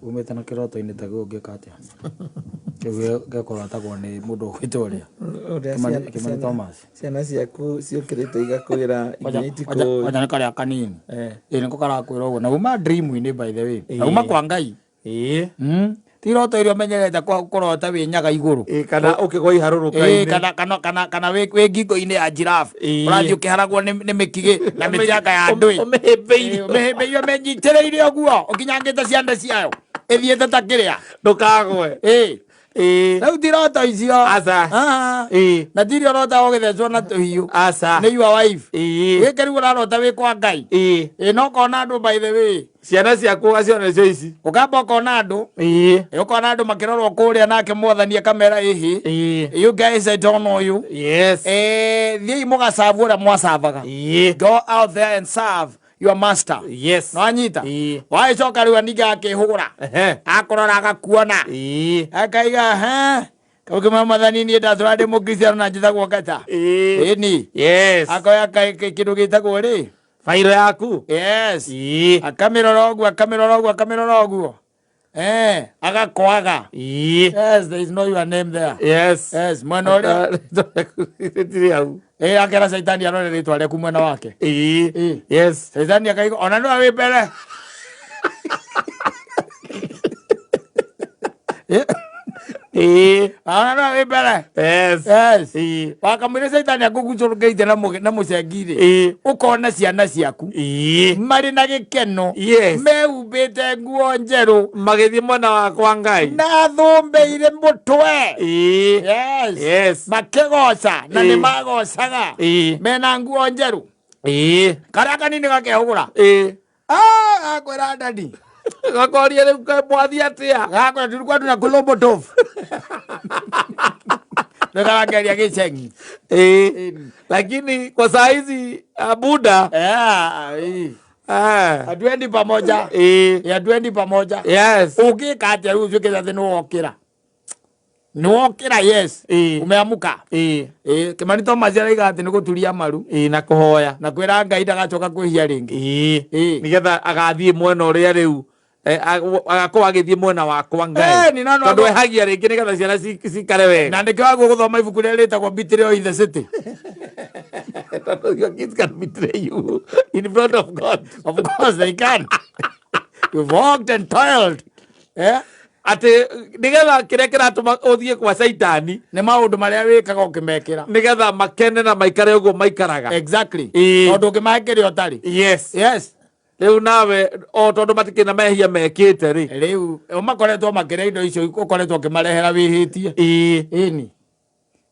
Umĩte na kĩroto-inĩ ta gĩũ ũngĩka atĩa? Kĩu gĩkũrotagwo nĩ mũndũ ũgwĩtwo ũrĩa? Ũrĩa Kimani ciana- Kimani ciana- Thomas. Ciana ciaku ciũkĩrĩte igakwĩra nginya itikũĩ. Kwanja nĩ karĩa kanini. Eh. Ĩ nĩko karakwĩra ũguo. Na uma dream-inĩ by the way. Na uma kwa Ngai. Ĩĩ. Ti iroto iria ũmenyerete kũrota wĩ nyaga igũrũ. Ĩĩ, kana ũkĩgwa Ĩĩ, iharũrũka-inĩ. kana wĩ ngingo-inĩ ya giraffe. Ĩĩ. Ũrathiĩ ũkĩharagwo nĩ mĩkigĩ na mĩtianga ya ndũĩ. Ũmĩhĩmbĩirie. Ĩĩ, ũmĩhĩmbĩirie ũmĩnyitĩrĩire ũguo ũkinyangĩte ciande ciayo ĩthiĩte ta kĩrĩa. Ndũkagwe. Ĩĩ. Ĩĩ. Rĩu ti iroto icio. Aca. Ah. Ĩĩ. Na ti iria ũrota ũgĩthecwo na tũhiũ. Aca. Nĩ your wife. Ĩĩ. Gĩkĩ rĩu ũrarota wĩ kwa Ngai. Ĩĩ. Ĩĩ na ũkona andũ by the way. Ciana ciaku ũgaciona nĩcio ici. Ũkamba ũkona andũ. Ĩĩ. Ĩ, ũkona andũ makĩrorwo kũrĩa nake mwathani akamera ĩhĩ. Ĩĩ. You guys, I don't know you. Yes. Eh, thiĩi mũgacabu ũrĩa mwacabaga. Ĩĩ. Go out there and serve your master. Yes. Nĩwanyita? Ĩĩ. Wagĩcoka rĩu ningĩ akĩhũra. Ehe. Akũrora agakuona. Ĩĩ. Akaiga he. Kaũkĩma mwathani niĩ ndatũra ndĩ mũkristiano na njĩtagwo ngata. Ĩĩ. Ĩni. Yes. Akoya kĩndũ gĩtagwo rĩ. Fairo yaku. Yes. Ĩĩ. Akamĩrora ũguo, akamĩrora ũguo, akamĩrora ũguo. Eh, agakwaga. Ĩĩ. Yes, there is no your name there. Yes. Yes, mwena ũrĩa. Rĩtirĩ hau. Eh, akera Caitani arore rĩtwa rĩaku mwena wake. Ĩĩ. Ĩĩ. Yes. Caitani akaigua ona nĩwe wĩ mbere. Eh, Ĩĩ. ona nĩwe wĩ mbere. Yes. Yes. Ĩĩ. Wakamwĩra Caitani akũgucũrũkĩte na mũcengi-rĩ. Ĩĩ. Ũkona ciana ciaku Ĩĩ. marĩ na gĩkeno. Yes. Mehumbĩte nguo njerũ Magĩthiĩ mwena wakwa Ngai. na thũmbĩire mũtwe. Ĩĩ. Yes. Yes. Makĩgoca na Ĩĩ. nĩ magocaga Ĩĩ. mena nguo njerũ. Ĩĩ. Karĩa kanini gakehũgũra. Ĩĩ. Ah, akwĩra dadi. Gakoria rĩu kaĩ mwathi atĩa? Gakwĩra tulikuwa tunakula potofu. Nĩkarageria gĩceng'i. Ĩĩ. Lakini kwa saa hizi Buda. Yeah, ĩĩ. Eh. Hatuendi pamoja. Ĩĩ. Hatuendi pamoja. Yes. Ũngĩka atĩa rĩu ũtuĩke atĩ nĩwokĩra? Nĩwokĩra, yes. Ĩĩ. Umeamuka. Ĩĩ. Ĩĩ, Kimani Thomas araiga atĩ nĩ gũturia maru Ĩĩ na kũhoya. na kwĩra Ngai ndagacoka kwĩhia rĩngĩ. Ĩĩ. Ĩĩ. Nĩgetha agathiĩ mwena ũrĩa rĩu agakorwo agĩthiĩ mwena wakwa Ngai. Eh, ni no no Tondũ ehagia rĩngĩ nĩgetha ciana cikare wega. Na nĩkĩo waguo gũthoma ibuku rĩrĩa rĩtagwo Betrayal in the City. Tondũ your kids can betray you in front of God. Of course they can. You've walked and toiled. Eh? Atĩ nĩgetha kĩrĩa kĩratũma ũthiĩ kwa Caitani Nĩ maũndũ marĩa wĩkaga ũkĩmekĩra. nĩgetha makene na maikare ũguo maikaraga. Exactly. Ĩĩ. Tondũ ũngĩmahe kĩrĩa ũtarĩ. Yes. Yes. Rĩu nawe o tondũ matikĩrĩ na mehia mekĩte rĩ. Rĩu o makoretwo makĩrĩa indo icio ũkoretwo ũkĩmarehera wĩhĩtie. Ĩĩ. Ĩni.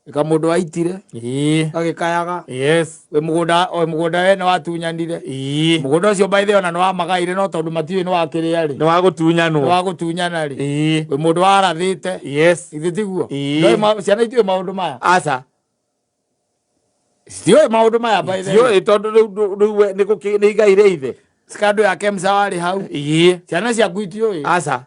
Ĩka mũndũ aitire. Ĩĩ. Agĩkayaga. Yes. Wĩ mũgũnda, o mũgũnda we nĩ watunyanire. Ĩĩ. Mũgũnda ũcio by the way ona nĩ wamagaire no tondũ matiũĩ nĩ wakĩrĩa rĩ. Nĩ wa gũtunyanwo. Nĩ wa gũtunyana rĩ. Ĩĩ. Wĩ mũndũ warathĩte. Yes. Githĩ tiguo? Ĩĩ. Ndũĩ ciana itiũĩ maũndũ maya. Aca. Citiũĩ maũndũ maya by the way. Tiũĩ tondũ rĩu we nĩ igai rĩa ithe. Skando ya Kemsa warĩ hau. Ĩĩ. Ciana ciaku itiũĩ. Aca.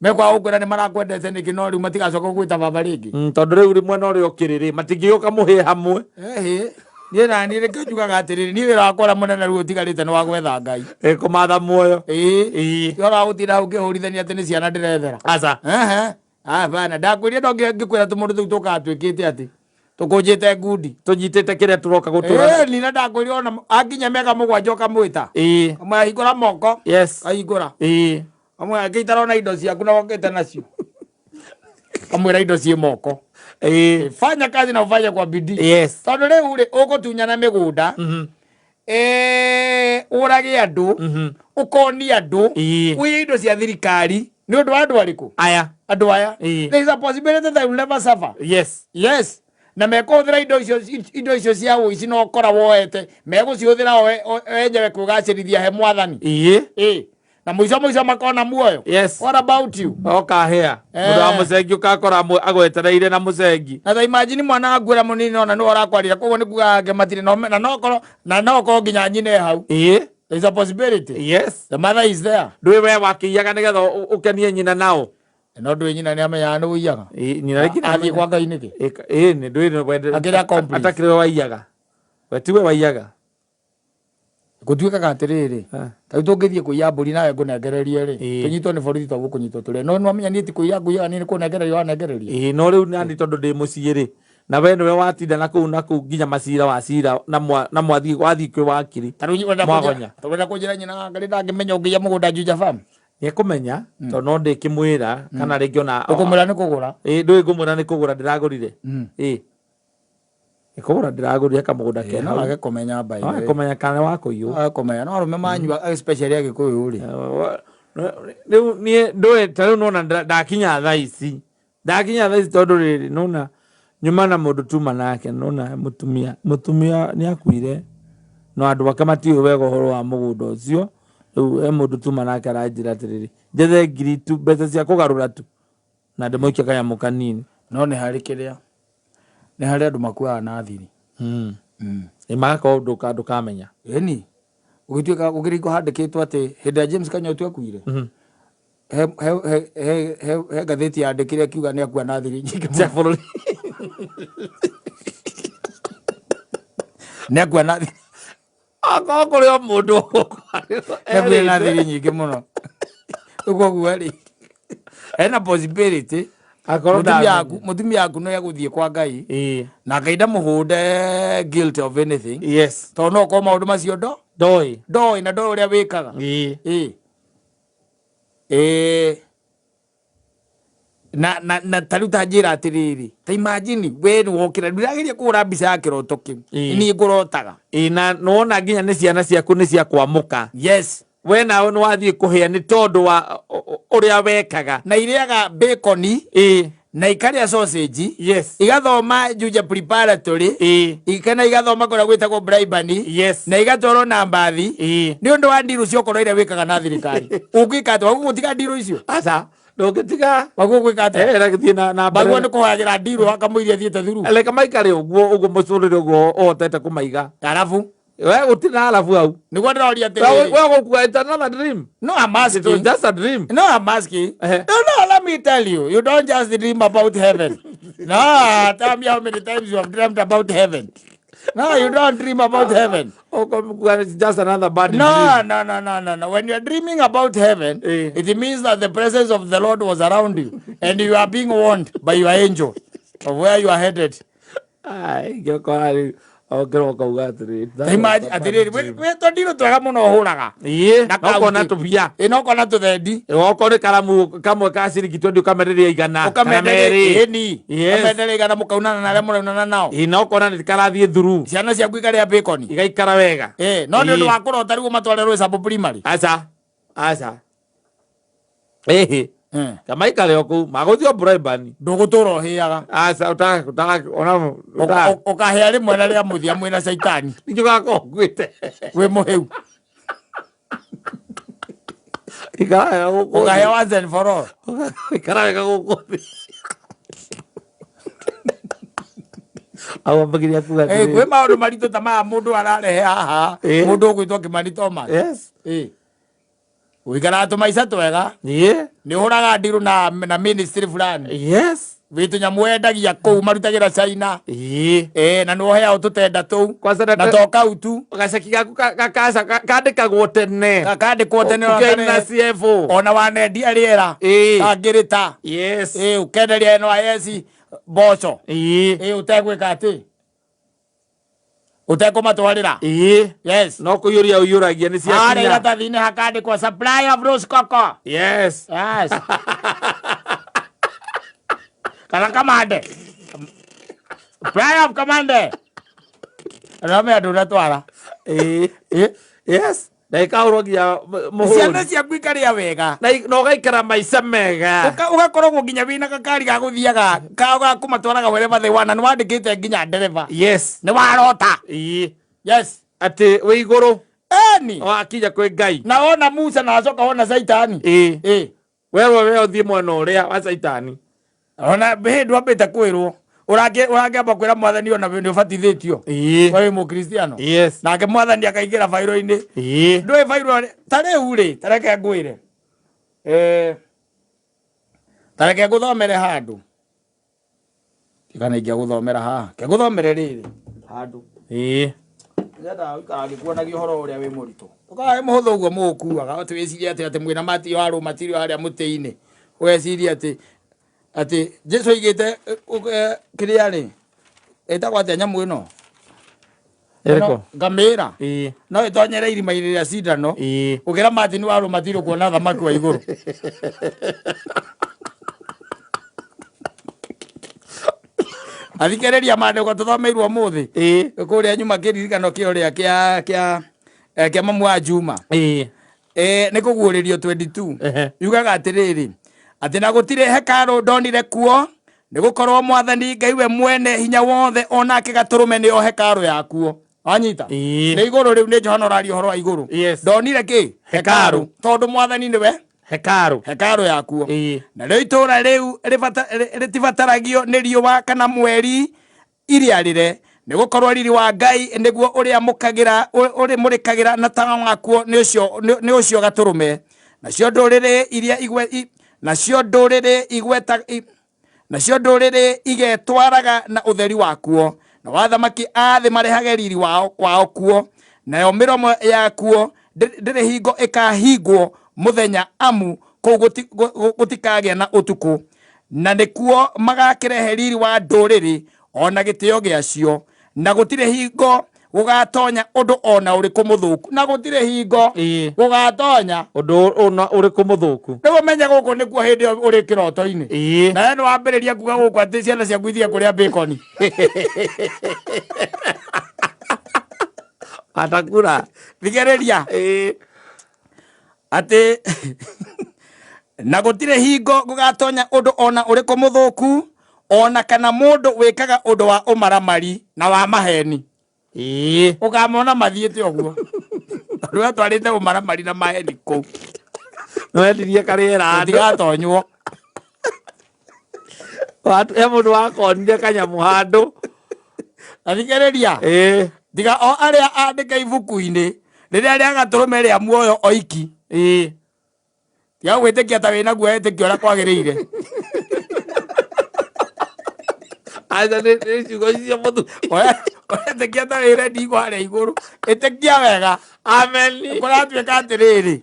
Mekwaga gũkwĩra nĩ marakwendete nĩkĩ no rĩu matigacoka gũgwĩta baba rĩngĩ. Tondũ rĩu rĩ mwena ũrĩa ũkĩrĩ rĩ matingĩgĩũka mũhĩe hamwe. Ehe. Niĩ na niĩ nĩkĩo njugaga atĩrĩrĩ, niĩ wĩra wakwa ũrĩa mũnene rĩu ũtigarĩte nĩ wa gwetha Ngai. Ĩ, kũmatha muoyo. Ĩĩ. Ĩĩ. Ti ũhoro wa gũtinda hau ngĩhũrithania atĩ nĩ ciana ndĩrethera. Aca. Ehe. Hapana, ndakwĩrire no ngĩkwĩra tũmũndũ tũu tũkaga twĩkĩte atĩ tũkũnjĩte ngundi. Tũnyitĩte kĩrĩa tũroka gũtũra. Ĩĩ, nina ndakwĩrire ona akinya mĩaka mũgwanja ũkamwĩta. Ĩĩ. Kamwĩra hingũra moko. Yes. Kahingũra. Ĩĩ. Kamwĩra ngĩitara ona indo ciaku na wokĩte nacio. Kamwĩra indo ciĩ moko. Ĩĩ. Fanya kazi na ufanye kwa bidii. Yes. Tondũ rĩu rĩ ũgũtunyana mĩgũnda. Ũrage andũ. Ũkonia andũ. Ĩĩ. Ũiye indo cia thirikari. Nĩ ũndũ wa andũ arĩkũ? Aya. Andũ aya. Ĩĩ. There is a possibility that you will never suffer. Yes. Yes. Na mekũhũthĩra indo icio cia ũici na ũkora woete megũcihũthĩra wenyewe kwĩgacĩrithia he mwathani. Ĩĩ. Ĩĩ. Na mũico mũico makona muoyo. Yes. What about you? Okahĩa. Mũndũ wa mũcengi ũkakora agwetereire na mũcengi. Na ta imagine mwana waku ũrĩa mũnini ona nĩwe ũrakwarĩra koguo nĩ kuga ake matirĩ na no korwo na no korwo nginya nyina e hau. Ĩĩ. There is a possibility. Yes. The mother is there. Ndũĩ we wakĩiyaga nĩgetha ũkenie nyina nao. No ndũĩ nyina nĩ amenyaga nĩ ũiyaga. Ĩĩ, nyina rĩngĩ nĩ Athiĩ kwa Ngai nĩkĩ? Ĩĩ, nĩ ndũĩ nĩ wende- Akĩrĩ accomplice. Atakĩrĩ we waiyaga. We tiwe waiyaga. Gũtuĩkaga atĩrĩrĩ, ta rĩu tũngĩthiĩ kũiya mbũri nawe ngũnengererie rĩ, tũnyitwo nĩ borithi twagwo kũnyitwo tũrĩe. No nĩwamenya niĩ ti kũiya ngũiyaga, niĩ nĩ kũnengereria wanengereria. Ĩĩ, no rĩu nani tondũ ndĩ mũciĩ rĩ, na we nĩwe watinda na kũu na kũu nginya macira wacira na mwa na mwathiĩ wathiĩ kwĩ wakiri. Ta rĩu ũrenda kũnjĩra Mwagonya. ũrenda kũnjĩra nyina wa Ngarĩ ndangĩmenya ũngĩiya mũgũnda Juja Farm? Nĩekũmenya tondũ no ndĩkĩmwĩra kana rĩngĩ ona Ũkũmwĩra nĩ kũgũra. Ĩĩ, ndũĩ ngũmwĩra nĩ kũgũra ndĩragũrire. Ĩĩ. Nĩ kũgũra ndĩragũrire kamũgũnda ke No hau. age kũmenya by the No way. kũmenya kana wakũiywo. No age kũmenya. No arũme manyua especially Agĩkũyũ rĩ. Rĩu niĩ ndũĩ ta rĩu nona ndakinya thaa ici. Ndakinya thaa ici tondũ rĩrĩ nona nyuma na mũndũ tuma nake nona mũtumia mũtumia nĩ akuire no andũ ake matiũĩ wega ũhoro wa mũgũnda ũcio. Rĩu he mũndũ tuma nake aranjĩra atĩrĩrĩ njethe ngiri tu mbeca cia kũgarũra tu na ndĩmũikie kanyamũ kanini. No nĩ harĩ kĩrĩa, nĩ harĩ andũ makuaga na thiri. Ĩ magakorwo ndũkamenya. Ĩni, gũgĩtuĩka gũkĩrĩ handĩkĩtwo atĩ hĩndĩ ya James Kanyotu akuire, he he he he he he ngathĩti yandĩkire akiuga nĩ akua na thiri nyingĩ Cia bũrũri. Nĩ akua na thiri. Akorwo kũrĩ o mũndũ Nĩ akuire na thiri nyingĩ mũno. Rĩu koguo rĩ, hena possibility Akorwo mũtumia ndamenya. waku mũtumia waku no egũthiĩ kwa Ngai Ĩĩ. na Ngai ndamũhũnde guilt of anything. Yes. Tondũ no ũkorwo maũndũ macio ndo Ndoĩ. ndoĩ na ndoĩ ũrĩa wĩkaga. Ĩĩ. Ĩĩ. Ĩĩ. Na na na ta rĩu ta njĩra atĩrĩrĩ, ta imagine we nĩ wokĩra, ndĩrageria kũhũra mbica ya kĩroto kĩu. Ĩĩ. Niĩ ngũrotaga. Ĩĩ, na nĩwona nginya nĩ ciana ciaku nĩ cia kwamũka. Yes. We nawe nĩ wathiĩ kũhĩa nĩ tondũ wa ũrĩa wekaga. Na irĩaga bacon. Ĩĩ. Na ikarĩa sausage. Yes. Igathoma Juja Preparatory. Ĩĩ. Ikana igathoma kũrĩa gwĩtagwo Braibani. Yes. Na igatwarwo na mbathi. Ĩĩ. Nĩ ũndũ wa ndiru cia ũkora iria wĩkaga na thirikari. Ũngĩka atĩa? Waguo gũtiga ndiru icio? Aca, ndũngĩtiga. Waguo gwĩka atĩa? Eh, reke thiĩ na na mbere. Waguo nĩ kũhoyagĩra ndiru wakamũiria thiĩte thuru. Reke maikare ũguo ũguo mũtũrĩre ũguo ũhotete kũmaiga. Arabu. We gũtirĩ na arabu hau. Nĩguo ndĩroria We atĩrĩrĩ. we gũkua it's another dream. No, I'm It was asking. just a dream. No, I'm asking. Eh. No, no, let me tell you. You don't just dream about heaven. No, tell me how many times you have dreamt about heaven. No, you don't dream about heaven. Ũkũmũkua it's just another bad No, dream. no, no, no, no, no. When you are dreaming about heaven, Eh. it means that the presence of the Lord was around you and you are being warned by your angel of where you are headed. Ai, ngĩkora rĩu okĩra ũkauga atĩrĩrĩ. that was Imagine, a bad atĩrĩrĩ, dream. wĩ tondiro twega mũno ũhũraga. Ĩĩ, Na na ũkona kaunti. tũbia. Ĩ, na ũkona tũthendi. Okorwo nĩ karamu kamwe ka ciringi twendi ũkamenderia igana kana merĩ. Ũkamenderia ĩni. Yes. Ũkamenderia igana mũkaunana na arĩa mũraunana nao. Ĩĩ, na ũkona nĩ karathiĩ thuru Ciana ciaku ikarĩa bacon. igaikara wega. Eh, no nĩ ũndũ Ĩĩ. wa kũrota rĩu ũmatware Roysambu Primary. Aca, aca. Ĩhĩ, Eh. kamaikare o kũu magũthiĩ o Braibani. Ndũgũtũra ũhĩaga. Aca, ũta ũta ona ũta Ũkahĩa rĩmwe na rĩa mũthia mwĩna caitani. ningĩ ũgakorwo ũkuĩte. Wĩ mũhĩu. Ikara wega gũkũ thĩ. Ũkahĩa once and for all. Ikara wega gũkũ thĩ. Au ambagĩria kuga Eh, atĩrĩrĩ. kwĩ maũndũ maritũ ta maya mũndũ ararehe haha. Eh. Mũndũ ũgwĩtwo Kĩmani Thomas. Yes. Eh. Ũikaraga tũmaica twega. Ĩĩ. Nĩ ũhũraga ndirũ na na ministry fulani. Yes. Wĩ tũnyamũ wendagia kũu marutagĩra China. Ĩĩ. Eh, na nĩ ũheagwo tũtenda tũu. Kwanza na Na to kau tu. gaceki gaku gakaca kandĩkagwo tene. Gakandĩkwo tene Ũkĩaina CFO. ona wanendia rĩera Ĩĩ. kangĩrĩta Yes. ĩ ũkenderia NYS mboco Ĩĩ. ĩ ũtegwĩka atĩ ũtekũmatwarĩra Ĩĩ. yes No kũiyũria ũiyũragia nĩ harĩa ciakinya. iratathi-inĩ hakandĩkwo supply of rose coco Yes. yes kana kamande supply of kamande rame andũ ũratwara Ĩĩ. Ĩ? Yes. Na ĩkahũrwo nginya ciana mũhũri. ciaku ikarĩa wega Na ũgaikara maica mega. Ũgakoragwo nginya wĩna gakari ga gũthiaga kao ga kũmatwaraga wherever they want na nĩ wandĩkĩte nginya ndereba Yes. nĩ warota Ĩĩ. yes Atĩ wĩ igũrũ eni wakinya kwĩ Ngai. na wona Musa na acoka wona Saitani Ĩĩ. ĩ Werwo we ũthiĩ mwena ũrĩa wa Caitani. ona hĩndĩ wambĩte kwĩrwo ũrangĩamba kwĩra mwathani ona nĩ ũbatithĩtio Ĩĩ. we wĩ mũkristiano Yes. nake mwathani akaingĩra bairũ-inĩ Ĩĩ. ndũĩ bairũ ta rĩu rĩ ta reke ngwĩre Eh, ta reke ngũthomere handũ kana ingĩagũthomera haha ke ngũthomere rĩrĩ handũ Ĩĩ. Nyendaga gũikara ngĩkuonagia ũhoro ũrĩa wĩ mũritũ. Ũkaga wĩ mũhũthũ ũguo mũũkuaga, atĩ wĩcirie atĩ atĩ mwĩna mati wa raw material harĩa mũtĩ-inĩ. Ũgeciria atĩ atĩ Jesu oigĩte kĩrĩa rĩ, ĩtagwo atĩa nyamũ ĩno? Ĩrĩkũ? Ngamĩra. Ĩĩ. No ĩtonyere irima-inĩ rĩa cindano. Ĩĩ. Gũkĩra Martin wa raw material kuona thamaki wa igũrũ. Athikĩrĩria maandĩko tũthomeirwo ũmũthĩ. Ĩĩ. Kũrĩa nyuma kĩririkano kĩa ũrĩa kĩa kĩa kĩa mamu wa Juma. Ĩĩ. Nĩ kũguũrĩrio 22. Ehe. Yugaga atĩrĩrĩ, atĩ na gũtirĩ hekarũ ndonire kuo, nĩ gũkorwo Mwathani Ngai we mwene hinya wothe o nake Gatũrũme nĩo hekarũ yakuo. Wanyita? Ĩĩ. Nĩ igũrũ rĩu nĩ Johana ũraria ũhoro wa igũrũ. Yes. Ndonire kĩ? Hekarũ. Tondũ Mwathani nĩwe Hekarũ. hekarũ yakuo. Ĩĩ. Narĩo itũũra rĩu rĩtibataragio nĩ riũa kana mweri irĩarĩre, nĩ gũkorwo riri wa Ngai nĩguo ũrĩa mũkagĩra, ũrĩmũrĩkagĩra na tawa wakuo nĩ ũcio, nĩ ũcio Gatũrũme. Nacio ndũrĩrĩ iria igwe, i, nacio ndũrĩrĩ igweta, i, nacio ndũrĩrĩ igetwaraga na ũtheri wakuo, na wathamaki a thĩ marehage riri wao, wao kuo, nayo mĩromo yakuo ndĩrĩ hingo ĩkahingwo mũthenya, amu kũu gũtikagĩa na ũtukũ. Na nĩkuo magakĩrehe riri wa ndũrĩrĩ o na gĩtĩo gĩacio, na gũtirĩ hingo gũgatonya ũndũ o na ũrĩkũ mũthũku. Na gũtirĩ hingo Ĩĩ. gũgatonya ũndũ ona ũrĩkũ mũthũku. Rĩu ũmenye gũkũ nĩkuo hĩndĩ ĩyo ũrĩ kĩroto-inĩ. Ĩĩ. Na we nĩwambĩrĩria kuga gũkũ atĩ ciana ciaku ithiĩ kũrĩa bacon. Atakura. Thikĩrĩria. Ĩĩ. Atĩ na gũtirĩ hingo gũgatonya ũndũ ona ũrĩkũ mũthũku, ona kana mũndũ wĩkaga ũndũ wa ũmaramari na wa maheni. Ĩĩ. Ũkamona mathiĩte ũguo. Tondũ atwarĩte ũmaramari na maheni kũu. Nĩwendirie karĩera andũ. Gũtigatonywo. He mũndũ wakonire kanyamũ handũ. Athikĩrĩria. Ĩĩ. Tiga o arĩa andĩke ibuku-inĩ rĩrĩa rĩa Gatũrũme rĩa muoyo oiki. Ĩĩ. Tiga gwĩtĩkia ta wĩna guoya ĩtĩkia ũrĩa kwagĩrĩire. Aca nĩ ciugo icio mũthuri. Ũretĩkia ta wĩ ready harĩa igũrũ. Ĩtĩkia wega. Amen. Kũratuĩka atĩrĩrĩ.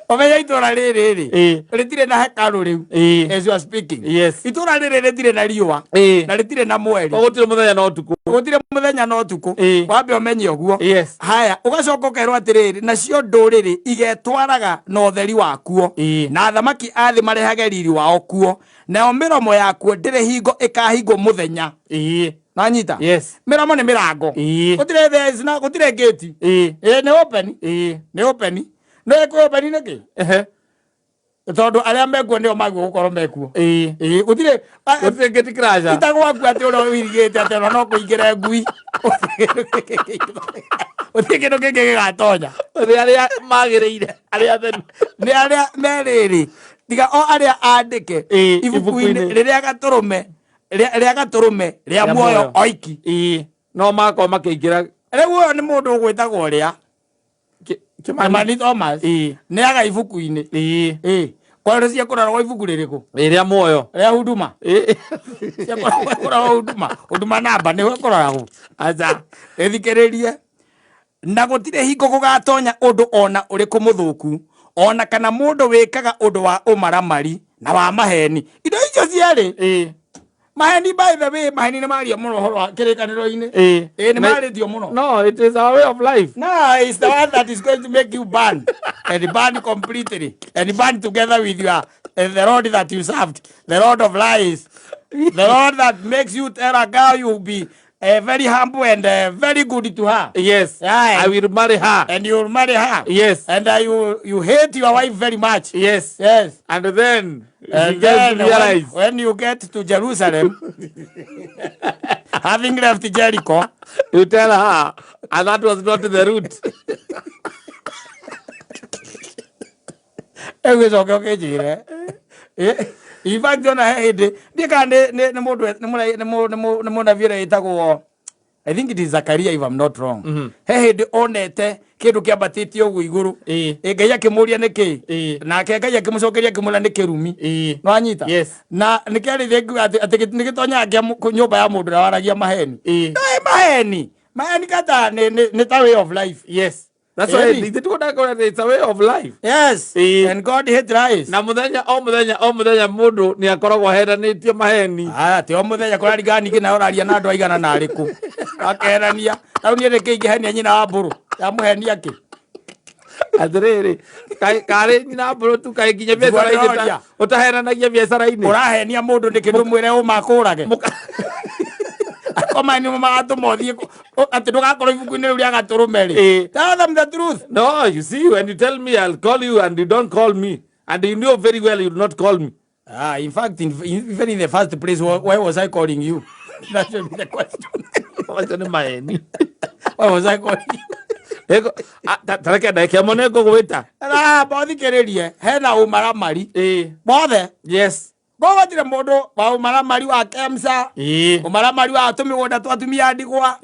Ũmenye itũra rĩrĩ rĩ. Ĩĩ. Rĩtirĩ na hekarũ rĩu. Ĩĩ. As you are speaking. Yes. Itũra rĩrĩ rĩtirĩ na riũa. Ĩĩ. Na rĩtirĩ na mweri. Gũtirĩ mũthenya na ũtukũ. Gũtirĩ mũthenya na ũtukũ. Ĩĩ. Wambe ũmenye ũguo. Yes. Haya, ũgacoka ũkerwo atĩrĩrĩ, nacio ndũrĩrĩ igetwaraga na ũtheri wakuo. Ĩĩ. Na athamaki a thĩ marehage riri wao kuo. Nayo mĩromo yakuo ndĩrĩ hingo ĩkahingwo mũthenya. Ĩĩ. Nanyita? Yes. Mĩromo nĩ mĩrango. Ĩĩ. Gũtirĩ there is no, gũtirĩ gate. Ĩĩ. Ĩĩ, nĩ open. Ĩĩ. Nĩ open. No ĩkwĩ open nĩkĩ? Ehe. Tondũ arĩa mekuo nĩo magwo gũkorwo mekuo. Ĩĩ. Ĩĩ, gũtirĩ Gũtirĩ gate crasher. Itagwaku atĩ ũrĩa ũirigĩte atĩ ona no kũingĩre ngui. Gũtirĩ kĩndũ kĩngĩ gĩgatonya. Nĩ arĩa magĩrĩire, arĩa atheru. Nĩ arĩa merĩrĩ, tiga o arĩa andĩke Ĩĩ, ibuku-inĩ ibuku-inĩ. rĩrĩa Gatũrũme, rĩa Gatũrũme rĩa Rĩa muoyo muoyo. oiki. Ĩĩ, no makorwo makĩingĩra Rĩu ũyũ nĩ mũndũ ũgwĩtagwo ũrĩa? Kimani. Kimani Thomas. Ĩĩ. Nĩ aga ibuku-inĩ. Ĩĩ. Ĩĩ. Kwa rĩu ciekũroragwo ibuku rĩrĩkũ? Ĩĩ, rĩa muoyo. Rĩa Huduma. Ĩĩ. Ciekũroragwo Huduma. Huduma namba nĩho ĩkũroragwo. Aca. Ĩthikĩrĩrie. Na gũtirĩ hingo gũgatonya ũndũ ona ũrĩkũ mũthũku, ona kana mũndũ wĩkaga ũndũ wa ũmaramari na wa maheni. Indo icio cierĩ. Ĩĩ. Maheni, by the way, maheni nĩ maria mũno ũhoro wa kĩrĩkanĩro-inĩ. Ĩĩ. Ĩĩ, nĩ marĩtio mũno. No, it is our way of life. No, it's the one that is going to make you burn and burn completely and burn together with your the Lord that you served, the Lord of lies, the Lord that makes you tell a girl you will be very humble and very good to her. Yes. Aye. I will marry her. And you will marry her. Yes. And you hate your wife very much. Yes. Yes. And then she And gets then to realize. when you get to Jerusalem, having left Jericho, you tell her, and that was not the route. Ĩgĩcoke ũkĩnjĩre. In fact, ona he hĩndĩ ndiĩ kana nĩ mũndũ nĩ mũnabii ũrĩa I think it is Zakaria if I'm not wrong. He hĩndĩ onete kĩndũ kĩambatĩtio ũguo igũrũ. Ĩ Ngai akĩmũria nĩ kĩ? Nake Ngai akĩmũcokeria akĩmwĩra nĩ kĩrumi. Nĩwanyita? Yes. Na nĩkĩarĩire ngiuga atĩ nĩgĩtonyaga kĩa nyũmba ya mũndũ ũrĩa waragia maheni. Ndũĩ maheni. Maheni kata nĩ ta way of life. Yes. That's why Ĩni. ithe tuona it's a way of life. Yes. And God hate lies. Na muthenya o muthenya o muthenya mundu ni akoragwo aheranĩtio maheni. Aya, ti o muthenya kũraringana ningĩ nawe ũraria na andũ aigana na arĩkũ. Akerania. Rĩu niĩ nĩkĩ ingĩhenia nyina wa mbũrũ? Yamũhenia kĩ? Atĩrĩrĩ, karĩ nyina mbũrũ tu kaĩ nginya biacara-inĩ Ndĩroria. ũtaheranagia biacara-inĩ. Ũrahenia mũndũ nĩkĩ ndũmwĩre ũma akũrage? Akoma nĩmo magatũma ũthiĩ atĩ ndũgakorwo ibuku-inĩ rĩu rĩa gatũrũme rĩ. Tell them the truth. No, you see, when you tell me I'll call you and you don't call me, and you know very well you'll not call me. Ah, in fact, even in the first place, why was I calling you? That should be the question. Wacha nĩ maheni. Why was I calling you? Ego, ta reke ndeke mo nĩ ngũgwĩta. Ah, bothikĩrĩrie, hena ũmaramari. Bothe. Yes. Koguo gũtirĩ mũndũ wa ũmaramari wa KEMSA, ũmaramari wa tũmĩgũnda twa atumia a ndigwa,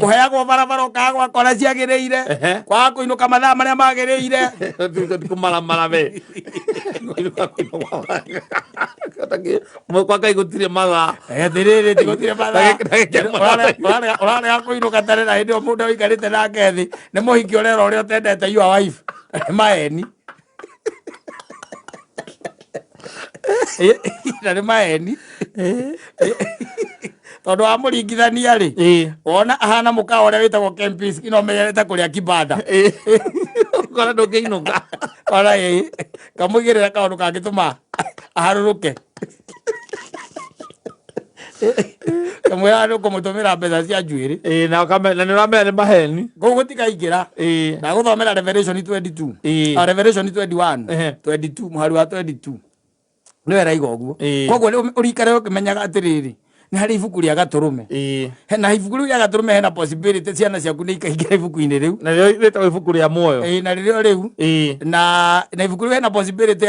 kũheagwo barabara ũkaga gwaka ũrĩa ciagĩrĩire, kwaga kũinũka mathaa marĩa magĩrĩire. Kũmaramara we. Kwa Ngai gũtirĩ mathaa. Atĩrĩrĩ, ti gũtirĩ mathaa. Ndagĩka ĩmwe. Ũrarega kũinũka tene na hĩndĩ ĩyo mũndũ ũikarĩte nake thĩ nĩ mũhiki ũrera ũrĩa ũtendete your wife. Nĩ maheni. Na nĩ maheni. Tondũ wamũringithania rĩ, wona ahana mũkawa ũrĩa wĩtagwo Kempinski na ũmenyerete kũrĩa kibanda. Ũkora ndũngĩinũka. Ona ĩ, kamũigĩrĩra kaũndũ kangĩtũma aharũrũke. Kamwĩra nĩ ũkũmũtũmĩra mbeca cia njuĩrĩ. Ĩĩ, na nĩ ũramenya nĩ maheni. Kũu gũtikaingĩra. Ndagũthomera Revelation 22. Ah, Revelation 21. 22, mũhari wa 22. Nĩwe ĩraiga ũguo. Koguo rĩu ũrikare ũkĩmenyaga atĩrĩrĩ, nĩ harĩ ibuku rĩa gatũrũme. Na ibuku rĩu rĩa gatũrũme hena possibility ciana ciaku nĩ ikaingĩra ibuku-inĩ rĩu. Na rĩo rĩtagwo ibuku rĩa muoyo. Ĩĩ, na rĩrĩo rĩu. Na ibuku rĩu hena possibility,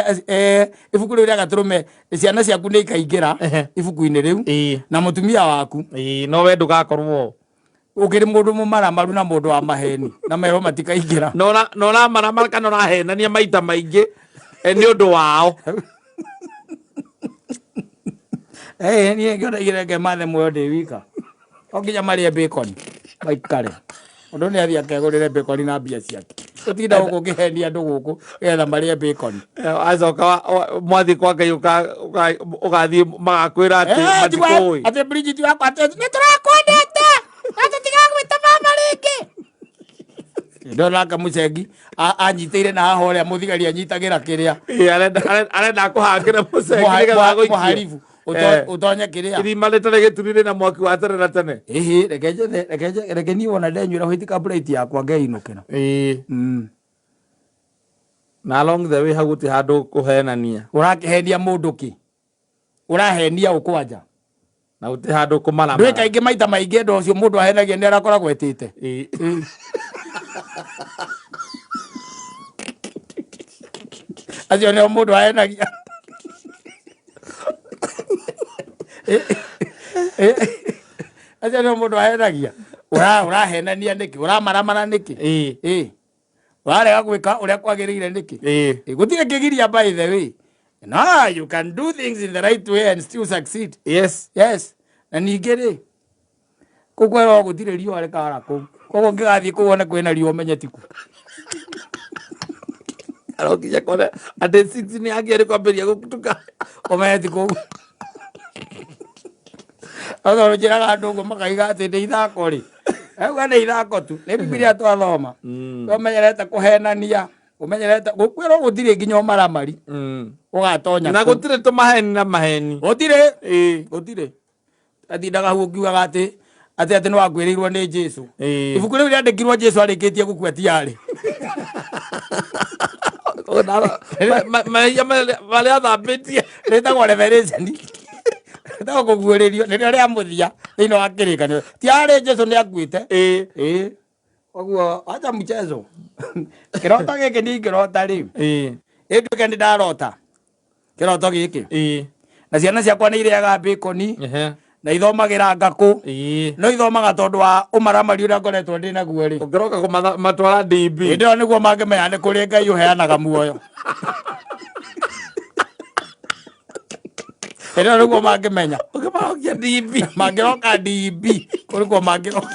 ibuku rĩu rĩa gatũrũme ciana ciaku nĩ ikaingĩra ibuku-inĩ rĩu. Na mũtumia waku. No we ndũgakorwo. Ũkĩrĩ mũndũ mũmaramaru na mũndũ wa maheni na merwo matikaingĩra. Na ũramaramara kana ũrahenania maita maingĩ nĩ ũndũ wao. Niĩ ngĩona igĩrĩ ngemathe muoyo ndĩ wika. O nginya marĩe bacon maikare. Mũndũ nĩ athiĩ akegũrĩre bacon na mbia ciake. Ũtinda gũkũ ũkĩhenia andũ gũkũ nĩgetha marĩe bacon. Acoka mwathiĩ kwa Ngai ũgathiĩ magakwĩra atĩ matikũĩ. Atĩ Bridget wakwa atĩ nĩ tũrakwendete na tũtigagwĩta mama rĩngĩ. Ndona kamũcengi anyitĩire na haha ũrĩa mũthigari anyitagĩra kĩrĩa. Ĩĩ, arenda kũhangĩra mũcengi nĩgetha agũikie. Mũharibu. Ũtonye kĩrĩa. Irima rĩtarĩ gĩturi rĩna mwaki wa tene na tene. Ĩhĩ, reke njethe, reke njethe, reke niĩ wona ndenyuĩra white cup yakwa ngeinũkĩra. Na along the way hau gũtirĩ handũ kũhenania. Ũrakĩhenia mũndũ kĩ? Ũrahenia ũ kwanja? Na gũtirĩ handũ kũmaramara. Ndũĩ kaingĩ maita maingĩ andũ acio mũndũ ahenagia nĩ arakoragwo etĩte. Acio nĩo mũndũ ahenagia. Acio nĩo mũndũ ahenagia. Ũrahenania nĩkĩ? Ũramaramara nĩkĩ? Ũrarega gwĩka ũrĩa kwagĩrĩire nĩkĩ? Gũtirĩ kĩgiria by the way. No, you can do things in the right way and still succeed. Yes. Yes. Na ningĩ rĩ, kũu kwerwo gũtirĩ riũa rĩkara kũu. Koguo ũngĩgathiĩ kũu wone kwĩna riũa ũmenye ti kuo. Arokinya kona atĩ 6 nĩ yagĩrĩire kwambĩrĩria gũtuka. Ũmenye ti kũu. Tondũ njĩraga andũ ũguo makaiga atĩ nĩ ithako rĩ. Auga nĩ ithako tu. Nĩ Bibilia twathoma. Ũmenyerete kũhenania. Ũmenyerete gũkwĩrwo gũtirĩ nginya ũmaramari. Ũgatonya Na kũu. gũtirĩ tũmaheni na maheni. Gũtirĩ. Gũtirĩ. Atindaga hau ũkiugaga atĩ atĩ nĩ wakuĩrĩirwo nĩ Jesu. Ibuku rĩu rĩandĩkirwo Jesu arĩkĩtie gũkua ti arĩ. Mehia marĩa athambĩtie. Rĩtagwo Revelation. Rĩtagwo kũguũrĩrio nĩrĩo rĩa mũthia thĩinĩ wa kĩrĩkanĩro. Ti arĩ Jesu nĩ akuĩte. Koguo acha mchezo. Kĩroto gĩkĩ niĩ ingĩrota rĩ. Ĩnduĩke nĩ ndarota. Kĩroto gĩkĩ. Na ciana ciakwa nĩ irĩaga bacon. Na ithomagĩra ngakũ. No ithomaga tondũ wa ũmaramari ũrĩa ngoretwo ndĩ naguo rĩ. Ũngĩroka kũmatwara DB. Hĩndĩ ĩyo nĩguo mangĩmenya nĩ kũrĩ Ngai ũheanaga muoyo. Hĩndĩ ĩyo nĩguo mangĩmenya. Ũngĩmarokia DB. Mangĩroka DB, kũrĩ kuo mangĩroka.